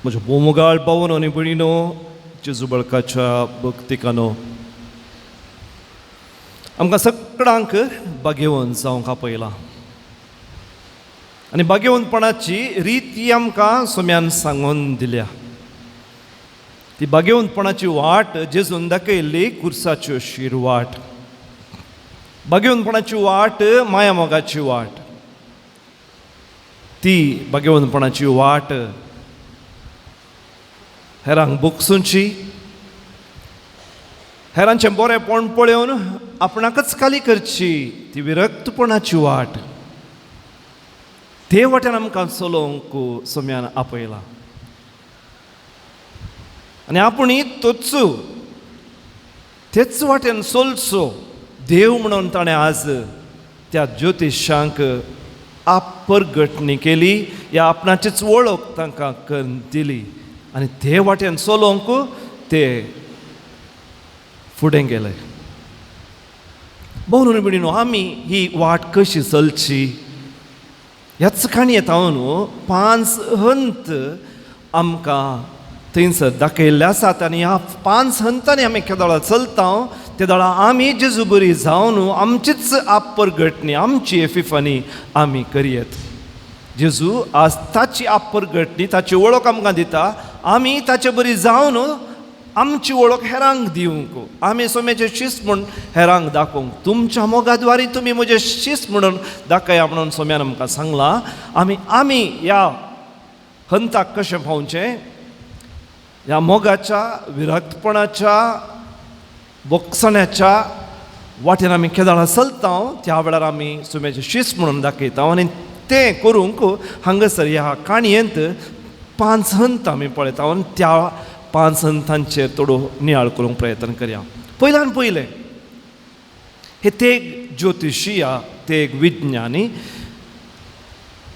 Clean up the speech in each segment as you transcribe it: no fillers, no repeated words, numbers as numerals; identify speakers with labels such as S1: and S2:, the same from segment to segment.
S1: म्हज्या बोमोगाळ पावन आनी भयणीनो, जेजू बळकाच्या भक्तिकानो, आमकां सगळ्यांक बागेवन जावंक आपयलां आनी बागेवनपणाची रिती आमकां सोम्यान सांगून दिल्या. ती बागेवनपणाची वाट जेजून दाखयल्ली कुर्साची अशीर वाट, बागेवनपणाची वाट माया मोगाची वाट. ती बागेवनपणाची वाट हेरांक बोगसुची, हेरांचें बरेंपण पळोवन आपणाकच खाली करची ती विरक्तपणाची वाट. ते वाटेन आमकां चलोवंक सोम्यान आपयला आनी आपूण तोच तेच वाटेन चलचो देव म्हणून ताणें आज त्या ज्योतिशांक आपरगटणी केली या आपणाचीच वळख तांकां करून दिली आनी ते वाटेन चलोवंक ते फुडें गेले. भोवन भयणीनो, आमी ही वाट कशी चलची? ह्याच काणयेंत हांव पांच हंत आमकां थंयसर दाखयल्ले आसात आनी ह्या पांच हंतांनी आमी केदोळा चलता ते दोळा आमी जेजू बरी जावन आमचीच आपरगटणी, आमची एफिफानी आमी करयेत. जेजू आज ताची आपरगटणी, ताची वळख आमकां दिता. आमी ताचे बरी जावन आमची वळख हेरांक दिवंक, आमी सोम्याचे शिस्त म्हूण हेरांक दाखोवंक, तुमच्या मोगाद्वारी तुमी म्हजें शिस्त म्हणून दाखया म्हणून सोम्यान आमकां सांगलां. आमी आमी ह्या हंताक कशें पावचें? ह्या मोगाच्या, विरक्तपणाच्या, बोगसण्याच्या वाटेन आमी केदळा चलता त्या वेळार आमी सुम्याचें शिस्त म्हणून दाखयता आनी तें करूंक हांगासर ह्या काणयेंत पांच हंत आमी पळयता आनी त्या पांच हंतांचेर थोडो नियाळ करूंक प्रयत्न करया. पयल्यान पयलें हे तेग ज्योतिशिया, तेग विज्ञानी,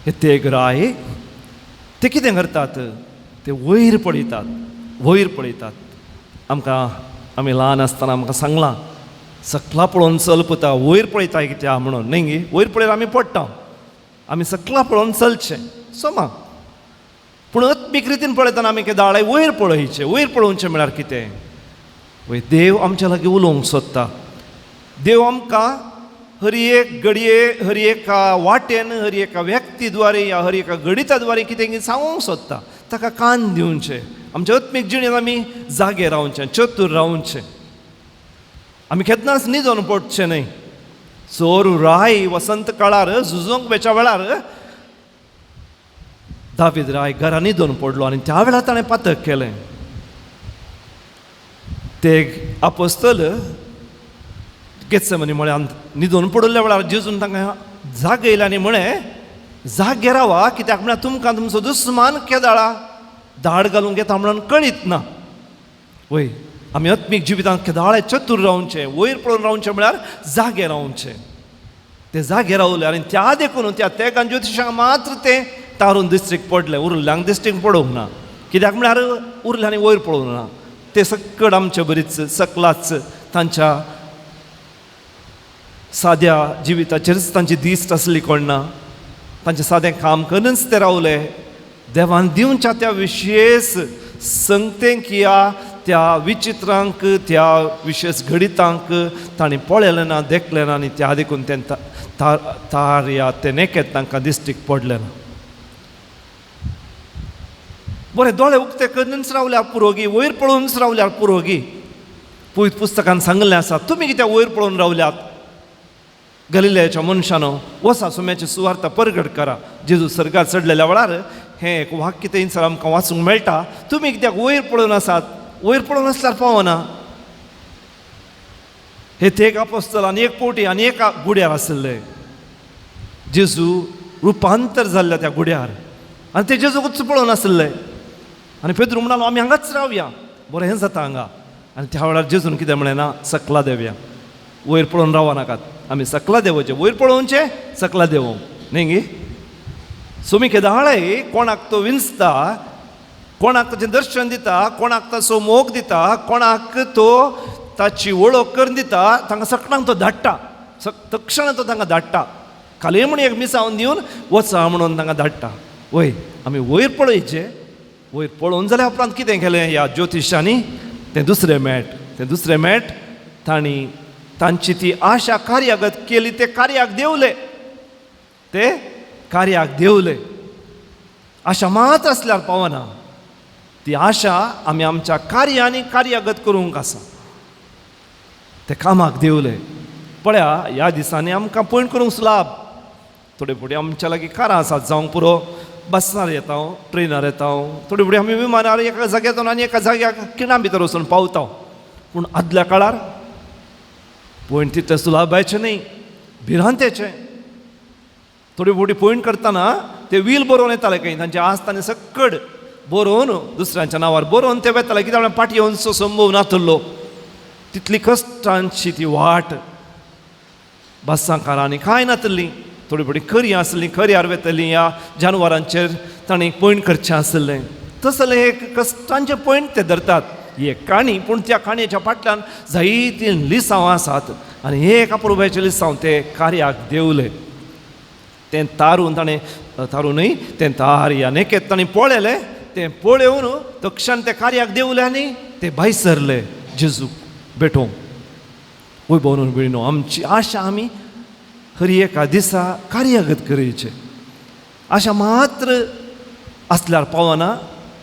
S1: हे तेग राय, ते कितें करतात? ते वयर पळयतात, वयर पळयतात. आमकां आमी ल्हान आसतना आमकां सांगलां, सकला पळोवन चल पुता, वयर पळयता कित्या म्हणून, न्ही गे? वयर पळयल्यार आमी पडटा, आमी सकला पळोवन चलचें सोमा. पूण आत्मीक रितीन पळयतना आमी केदाळाय वयर पळयचें. वयर पळोवचें म्हळ्यार कितें? वय देव आमच्या लागीं उलोवंक सोदता. देव आमकां हर एक घडये, हर एका वाटेन, हर एका व्यक्ती द्वारे या हर एका घडिता द्वारे कितें कितें सांगूंक सोदता. ताका कान दिवचें. आमच्या आत्मीक जिणेंत आमी जागे रावचें, चतूर रावचें. आमी केन्नाच न्हिदोन पडचें न्हय. चोर राय वसंत काळार झुजोंक वेच्या वेळार दावीद राय घरा न्हिदोन पडलो आनी त्या वेळार ताणें पातक केलें. ते आपोस्तल गेत्सेमनी म्हळ्यार न्हिदोन पडिल्ल्या वेळार जेजून तांकां जागयलें आनी म्हळें, जागे रावा, कित्याक म्हळ्यार तुमकां तुमचो दुस्मान केदाळा दाड घालूंक येता म्हणून कळीत ना. वय आमी आत्मीक जिवितांत केदाळे चतूर रावचें, वयर पळोवन रावचें म्हळ्यार जागे रावचें. ते जागे रावले आनी त्या देखून त्या तेगान ज्योतिशांक मात्र तें तारून दिश्टीक पडलें, उरल्ल्यांक दिश्टीक पडोवंक ना. कित्याक म्हळ्यार उरल्यांनी वयर पळोवंक ना, ते सकड आमचे बरीच सकलाच तांच्या साद्या जिविताचेरच तांची दिश्ट आसली कोण ना, तांचें सादें काम करूनच ते रावले. देवान दिवच्या त्या विशेश संगतेंक या त्या विचित्रांक, त्या विशेश घडितांक तांणी पळयलें ना, देखलें ना आनी त्या देखून तें तार या तें नेकेत तांकां दिश्टीक पडलें ना. बरें, दोळे उक्ते करूनच रावल्यार पुरोगी, वयर पळोवनच रावल्यार पुरोगी. पवित्र पुस्तकान सांगिल्लें आसा, तुमी कित्याक वयर पळोवन रावल्यात? गलिलेच्या मनशानो, वसा सुम्याची सुवार्ता परगट करा. जेजू सर्गार चडलेल्या वेळार हें एक वाक्य थंयसर आमकां वाचूंक मेळटा. तुमी कित्याक वयर पळोवन आसात? वयर पळोवन आसल्यार पावना. हे तेग आपोस्तल आनी एक पोटी आनी एका गुड्यार आशिल्ले. जेजू रुपांतर जाल्ल्या त्या गुड्यार आनी ते जेजूकूच पळोवन आशिल्ले. आनी पेद्रू म्हणालो, आमी हांगाच रावया, बरें हें जाता हांगा. आनी त्या वेळार जेजून कितें म्हळें ना, सकला देवया, वयर पळोवन रावा नाकात, आमी सकला देवोचें, वयर पळोवचें, सकला देवोवंक न्ही गे. सोमी केदाळय कोणाक तो विंचता, कोणाक ताचें दर्शन दिता, कोणाक ताचो मोग दिता, कोणाक तो ताची वळख करून दिता, तांकां सगळ्यांक तो धाडटा, तक्षण तो तांकां धाडटा. खाली म्हण एक मिसावन दिवन वचा म्हणून तांकां धाडटा. वय आमी वयर पळयचें, वयर पळोवन जाल्या उपरांत कितें केलें ह्या ज्योतिशांनी, तें दुसरें मेट, तें दुसरें मेट तांणी तांची ती आशा कार्यागत केली. ते कार्याक देवले, ते कार्याक देवले. आशा मात्र आसल्यार पावना, ती आशा आमी आमच्या कार्यांनी कार्यागत करूंक आसा. ते कामाक देवले. पळया ह्या दिसांनी आमकां पयण करूंक सुलाभ. थोडे फुडें आमच्या लागीं कारां आसात जावंक पुरो, बसार येता, ट्रेनार येता, थोडे फुडें आमी विमानार एका जाग्यार आनी एका जाग्याक खिणा भितर वचून पावता. पूण आदल्या काळार पयण तितलें सुलाभायचें न्हय, भिरांतेचें. थोडी फुडें पयण करतना ते व्हील बरोवन येताले खंय, तांचे आस्ताने सक्कड बरोवन दुसऱ्यांच्या नांवार बरोवन ते वेताले. कित्याक म्हळ्यार पाटी येवचो संभव नातलो, तितली कश्टांची ती वाट. बसां कारांनी कांय नातली, थोडी थोडी खरी आसली, खऱ्यार वेतली ह्या जानवरांचेर तांणी पयण करचें आसलें. तसलें एक कश्टांचें पयण ते धरतात. ही एक काणी, पूण त्या काणयेच्या फाटल्यान जायतीं लिसांव आसात आनी एक अपुरबायचें लिसांव ते कार्याक देवले. तें तारून ताणें, तारू न्हय, तें तार ह्या नेकेत ताणें पळयलें. तें पळोवन तक्षण ते कार्याक देवले आनी ते भायर सरले जेजूक भेटोवंक. वय भोवन भयणो, आमची आशा आमी हर एका दिसा कार्यागत करचें. आशा मात्र आसल्यार पावना,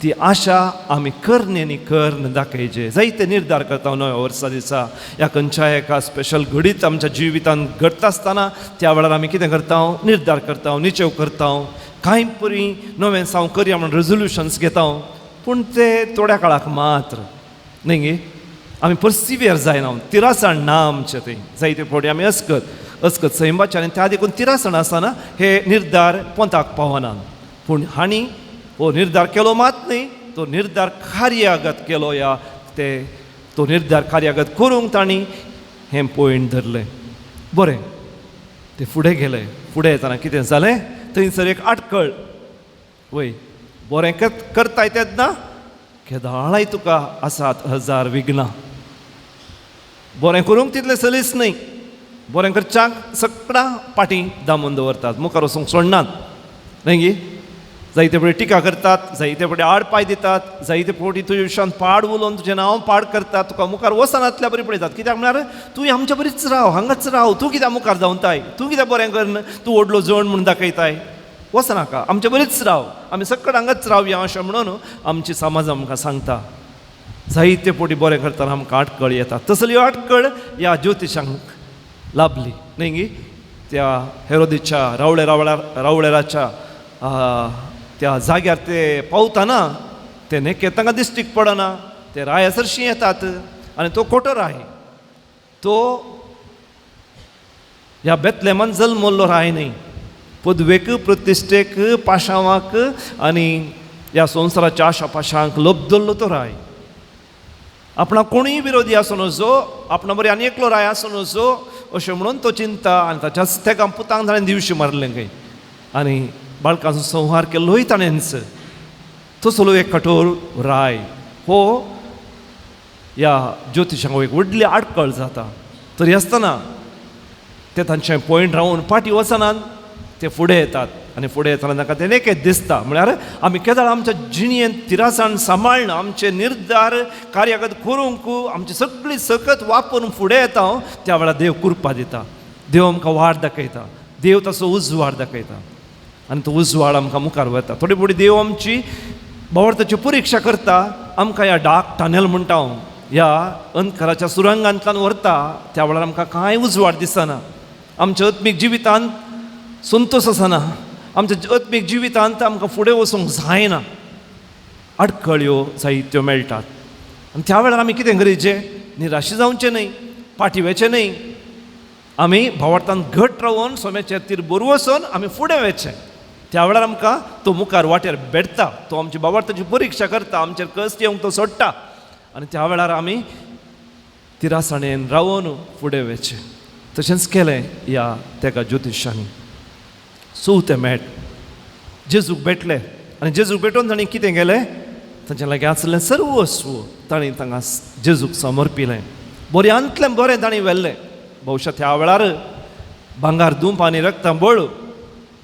S1: ती आशा आमी करण्यांनी कर्ण दाखयचे. जायते निर्धार करता नव्या वर्सा दिसा ह्या खंयच्या एका स्पेशल घडीत आमच्या जिवितांत घडटा आसतना त्या वेळार आमी कितें करता, निर्धार करता, निचेव करता, कांय परी नवें साव करया म्हण रेजोल्युशन्स घेता. पूण ते थोड्या काळाक मात्र न्हय गे, आमी पर्सिवियर जायना, तिरासण ना आमचें. थंय जायते फावटी आमी अस्कत अस्कत सैमाचें आनी त्या देखून तिरासण आसतना हे निर्धार पोंताक पावना. पूण हांणी हो निर्धार केलो मात न्हय, तो निर्धार कार्यागत केलो. ह्या ते तो निर्धार कार्यागत करूंक तांणी हें पॉयंट धरलें. बरें, ते फुडें गेले. फुडें येतना कितें जालें, थंयसर एक आटकळ. वय बरें करताय तेन्ना केदाळाय तुका आसात हजार विघ्नां. बरें करूंक तितलें सलीस न्हय, बरें करच्याक सगळां पाटी दामून दवरतात, मुखार वचूंक सोडनात न्हय गी. जायते फावटी टिका करतात, जायते फावटी आड पांय दितात, जायते फावटी तुज्या विशयान पाड उलोवन तुजें नांव पाड करतात, तुका मुखार वचनातल्या बरी पळयतात. कित्याक म्हळ्यार तूं आमच्या बरीच राव, हांगाच राव, तूं कित्याक मुखार धांवताय, तूं कित्याक बरें करन तूं व्हडलो जण म्हूण दाखयताय, वचनाका, आमच्या बरीच राव, आमी सगळं हांगाच रावया अशें म्हणून आमची समाज आमकां सांगता. जायते फावटी बरें करतना आमकां आटकळ येता. तसली आटकळ ह्या ज्योतिशांक लाभली न्हय गी. त्या हेरोदीच्या रावळे रावळेराच्या त्या जाग्यार ते पावतना ते नेके तांकां दिश्टीक पडना, ते राया सरशीं येतात आनी तो खोटो राय, तो ह्या बेतलेमान जल्मल्लो राय न्हय, पदवेक प्रतिश्ठेक पाशांवाक आनी ह्या संवसाराच्या आशा पाशांक लब्दल्लो तो राय. आपणा कोणूय विरोधी आसूं नजो, आपणा बरी आनी एकलो राय आसूं नजो अशें म्हणून तो चिंता आनी ताच्या तेका पुतांक ताणें दिवशी मारलें खंय आनी बाळकांचो संहार केल्लोय ताणेंच. तसलो एक कठोर राय हो ह्या ज्योतिशांक एक व्हडली आडकळ जाता. तरी आसतना ते तांचे पॉयंट रावन पाटी वचनात, ते फुडें येतात आनी फुडें येतना तांकां तें एकेच दिसता. म्हळ्यार आमी केदळ आमच्या जिणेंत तिरासाण सांबाळना, आमचे निर्धार कार्यागत करूंक आमची सगळी सकत वापरून फुडें येता, त्या वेळार देव कृपा दिता, देव आमकां वाट दाखयता, देव तसो उजवाड दाखयता आनी तो उजवाड आमकां मुखार वता. थोडी फुडें देव आमची भावार्थाची परिक्षा करता, आमकां ह्या डार्क टनल म्हणटा हांव, ह्या अंधकाराच्या सुरंगांतल्यान व्हरता. त्या वेळार आमकां कांय उजवाड दिसना, आमच्या आत्मीक जिवितांत संतोश आसना, आमच्या आत्मीक जिवितांत आमकां फुडें वचूंक जायना, आडखळ्यो जायत्यो मेळटात. आनी त्या वेळार आमी कितें गरजेचें, निराशी जावचें न्हय, फाटीं वचचें न्हय, आमी भावार्थान घट रावन सोम्याचेर तीर बरो वचून आमी फुडें वचचें. त्या वेळार आमकां तो मुखार वाटेर भेटता, तो आमची भावार्थाची परिक्षा करता, आमचेर कश्ट येवंक तो सोडटा आनी त्या वेळार आमी तिरासाणेन रावन फुडें वचचें. तशेंच केलें ह्या तेका ज्योतिशांनी. चवथें मेट जेजूक भेटले आनी जेजूक भेटून तांणी कितें केलें, तांच्या लागीं आसलें सर्वस्व तांणी तांकां जेजूक समर्पिलें. बऱ्यांतलें बरें तांणी व्हेल्लें. भोवशा त्या वेळार भांगार दुंप आनी रक्तांबळ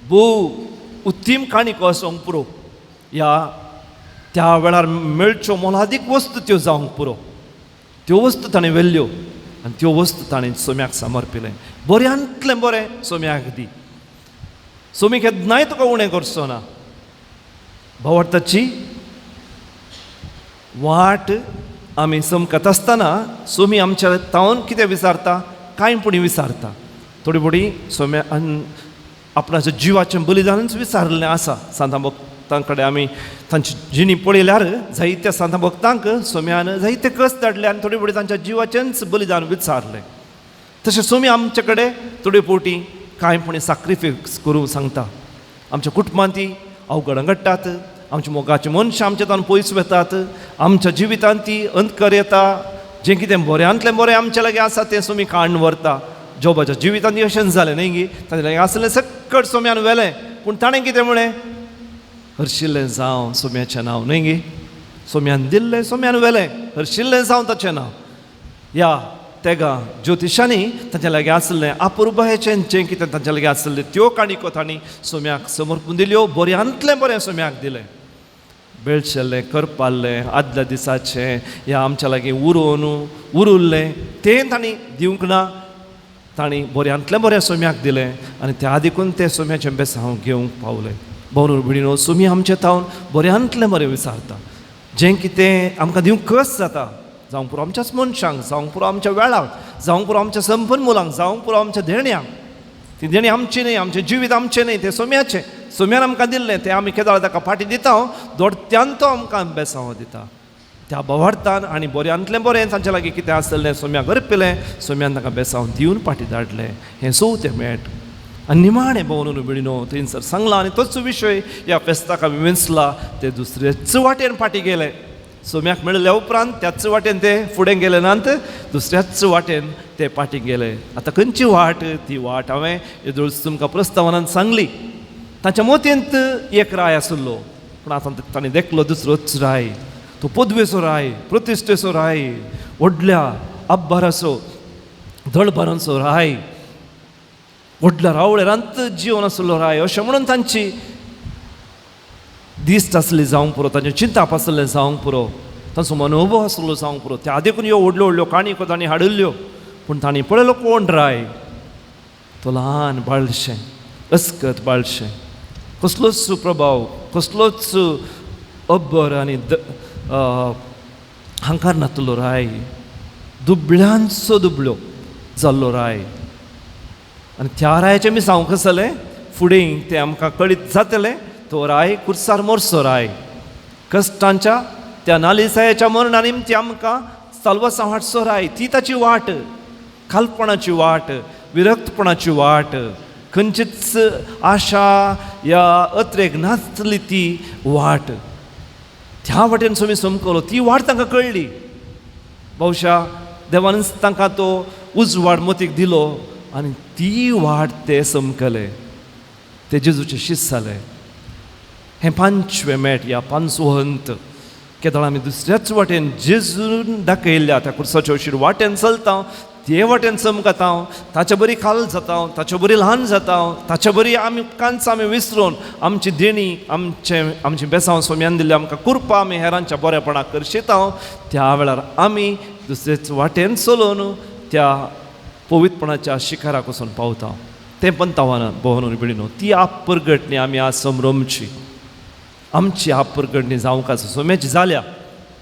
S1: भोव उत्तीम काणीक आसूंक पुरो ह्या त्या वेळार मेळच्यो मोलादीक वस्तू त्यो जावंक पुरो, त्यो वस्तू ताणें व्हेल्ल्यो आनी त्यो वस्तू ताणें सोम्याक समर्पिलें. बऱ्यांतलें बरें सोम्याक दी, सोमी केन्नाय तुका उणें करचो ना. भावार्थाची वाट आमी समकत आसतना सोमी आमच्या तावन कितें विचारता, कांय पुणी विचारता. थोडी बोडी सोम्या आपणाच्या जिवाचें बलिदानूच विचारिल्लें आसा. सांतां भक्तां कडेन आमी तांची जिणी पळयल्यार जायत्या सांतां भक्तांक सोम्यान जायते कस धाडले आनी थोडी बोडी तांच्या जिवाचेंच बलिदान विचारलें. तशें सोमी आमचे कडेन थोडी पोटी कांय पुणी साक्रिफायस करूंक सांगता. आमच्या कुटुंबांत ती अवघडां घडटात, आमच्या मोगाचे मनशां आमच्या तान पयस वतात, आमच्या जिवितांत ती अंतकर येता. जें कितें बऱ्यांतलें बरें आमच्या लागीं आसा तें सोमी काडून व्हरता. जोबाच्या जिवितांत अशेंच जालें न्ही गी, तांचे लागीं आसलें सकट सोम्यान व्हेलें, पूण ताणें कितें म्हळें, हरशिल्लें जावं सोम्याचें नांव न्ही गी, सोम्यान दिल्लें सोम्यान व्हेलें, हरशिल्लें जावं ताचें नांव. ह्या तेगा ज्योतिशांनी तांच्या लागीं आसलें अपुरबायेचें जें कितें तांच्या लागीं आसलें त्यो काणयो तांणी सोम्याक समर्पून दिल्यो, बऱ्यांतलें बरें सोम्याक दिलें. बेळशेल्लें करपाल्लें आदल्या दिसाचें ह्या आमच्या लागीं उरोवन उरुल्लें तें तांणी दिवंक ना, तांणी बऱ्यांतलें बरें सोम्याक दिलें आनी त्या देखून तें सोम्याचें बेसांव घेवंक पावलें. भोवनो भयणीनो, सोमी आमचें तावन बऱ्यांतलें बरें विचारता. जें कितें आमकां दिवंक कस जाता, जावंक पुरो आमच्याच मनशांक, जावंक पुरो आमच्या वेळाक, जावंक पुरो आमच्या संपन्न मुलांक, जावंक पुरो आमच्या देण्यांक. ती देणी आमची न्ही, आमचें जिवीत आमचें न्ही, तें सोम्याचें, सोम्यान आमकां दिल्लें तें आमी केदाळ ताका फाटीं दिता, दोडत्यान तो आमकां बेसांव दिता. त्या भावार्थान आनी बऱ्यांतलें बरें तांच्या लागीं कितें आसलें सोम्याक अर्पिलें, सोम्यान ताका बेसांव दिवन फाटीं धाडलें. हें चवथें मेट. आनी निमाणें भोवनू भयणीनो थंयसर सांगलां आनी तोच विशय ह्या फेस्ताक आमी वेंचला. ते दुसरेच वाटेन फाटीं गेले, सोम्याक मेळिल्ल्या उपरांत त्याच वाटेन ते फुडें गेले नात, दुसऱ्याच वाटेन ते फाटीं गेले. आतां खंयची वाट, ती वाट हांवें येदोळच तुमकां प्रस्तावनान सांगली. तांच्या मोतयेंत एक राय आसलो, पूण आतां ताणें देखलो दुसरोच राय. तो पदवेचो राय, प्रतिश्ठेचो राय, व्हडल्या अब्बाराचो दळबारांचो राय, व्हडल्या रावळेरांत जिवन आसलो राय, अशें म्हणून तांची दिश्ट आसली जावंक पुरो, तांचें चिंताप आसलें जावंक पुरो, तांचो मनोभव आसलो जावंक पुरो. त्या देखून ह्यो व्हडल्यो व्हडल्यो काणयो तांणी हाडिल्ल्यो, पूण तांणी पळयलो कोण राय, तो ल्हान बाळशें, अस्कत बाळशें, कसलोच प्रभाव, कसलोच अब्बर आनी हांकार नातलो राय, दुबळ्यांचो दुबळ्यो जाल्लो राय. आनी त्या रायाचें मी सांगूंक आसलें फुडें तें आमकां कळीत जातलें. तो राय कुर्सार मोरसो राय, कश्टांच्या त्या नालिसायाच्या मरणा निमती आमकां साल्वासांव हाडचो राय. ती ताची वाट, खालपणाची वाट, विरक्तपणाची वाट, खंयचीच आशा या अत्रेक नासली ती वाट. त्या वाटेन सोमी समकलो, ती वाट तांकां कळ्ळी. बहुशा देवानच तांकां तो उजवाड मतीक दिलो आनी ती वाट ते समकले, ते जेजूचे शीस जाले. हें पांचवें मेट ह्या पांचवो हंत. केदळ आमी दुसऱ्याच वाटेन जेजून दाखयल्ल्या त्या कुर्साच्या अशीर वाटेन चलता, ते वाटेन चमकता, ताचे बरी खाल जाता, ताचे बरी ल्हान जाता, ताचे बरी आमी कांच आमी विसरून आमची देणी, आमचें आमची बेसांव सोम्यान दिल्ली आमकां कुरपा आमी हेरांच्या बरेपणाक करशिता. त्या वेळार आमी दुसरेच वाटेन चलोवन त्या पवित्रपणाच्या शिखराक वचून पावता. तें पंतावान भोवनून बिडिनो ती आपरगटणी आमी आज समरमची. आमची आपरगटणी जावंक आसा सोम्याची जाल्या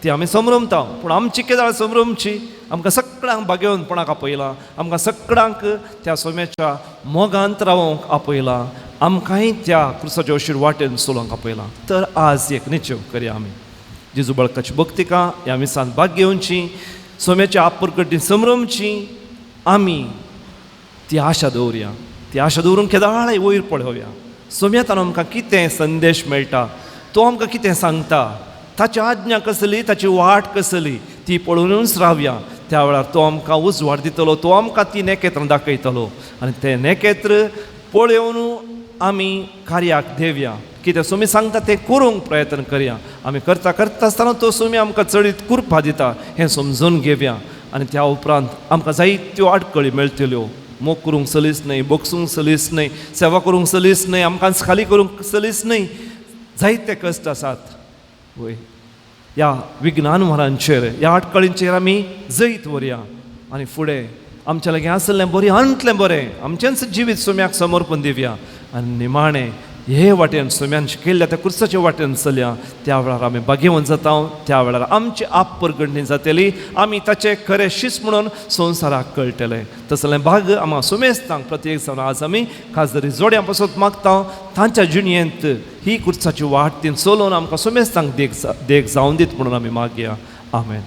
S1: ती आमी समरमता, पूण आमची केदाळ समरमची? आमकां सगळ्यांक भाग्यवंतपणाक आपयलां, आमकां सगळ्यांक त्या सोम्याच्या मोगांत रावोंक आपयलां, आमकांय त्या क्रुसाच्या अशीर वाटेन चलोवंक आपयलां. तर आज एक निश्चय करया आमी जेजू बळकाची भक्तिका ह्या मिसांत भाग घेवची, सोम्याच्या आपरगटणी समरमची. आमी ती आशा दवरया, ती आशा दवरून केदाळाय वयर पळोवया. सोम्यातान आमकां कितें संदेश मेळटा, तो आमकां कितें सांगता, ताची आज्ञा कसली, ताची वाट कसली ती पळोवनूच रावया. त्या वेळार तो आमकां उजवाड दितलो, तो आमकां ती नेकेत्र दाखयतलो आनी तें नेकेत्र पळोवन आमी कार्याक देवया. कितें सोमी सांगता तें करूंक प्रयत्न करया. आमी करता करता आसतना तो सोमी आमकां चडीत कुरपा दिता हें समजून घेवया. आनी त्या उपरांत आमकां जायत्यो आडखळी मेळटल्यो. मोग करूंक सलीस न्हय, बोगसूंक सलीस न्हय, सेवा करूंक सलीस न्हय, आमकां खाली करूंक सलीस न्हय, जायते कश्ट आसात. वय ह्या विज्ञानवारांचेर, ह्या आटकळींचेर आमी जैत व्हरया आनी फुडें आमच्या लागीं आसलें बरें अंतलें बरें आमचेंच जिवीत सुम्याक समर्पण दिवया आनी निमाणें हे वाटेन सुम्यान शिकयल्ल्या त्या कुर्साच्या वाटेन चलया. त्या वेळार आमी भाग्यवंत जाता, त्या वेळार आमची आपपरगडणी जातली, आमी ताचे खरे शिस्त म्हणून संवसाराक कळटलें. तसलें भाग आमकां सुमेस्तांक प्रत्येक जावन आज आमी खासदारी जोड्यां पासत मागता, तांच्या जिणयेंत ही कुर्साची वाट ती चलोवन आमकां सुमेस्तांक देख जावन दीत म्हणून आमी मागया. आमेन.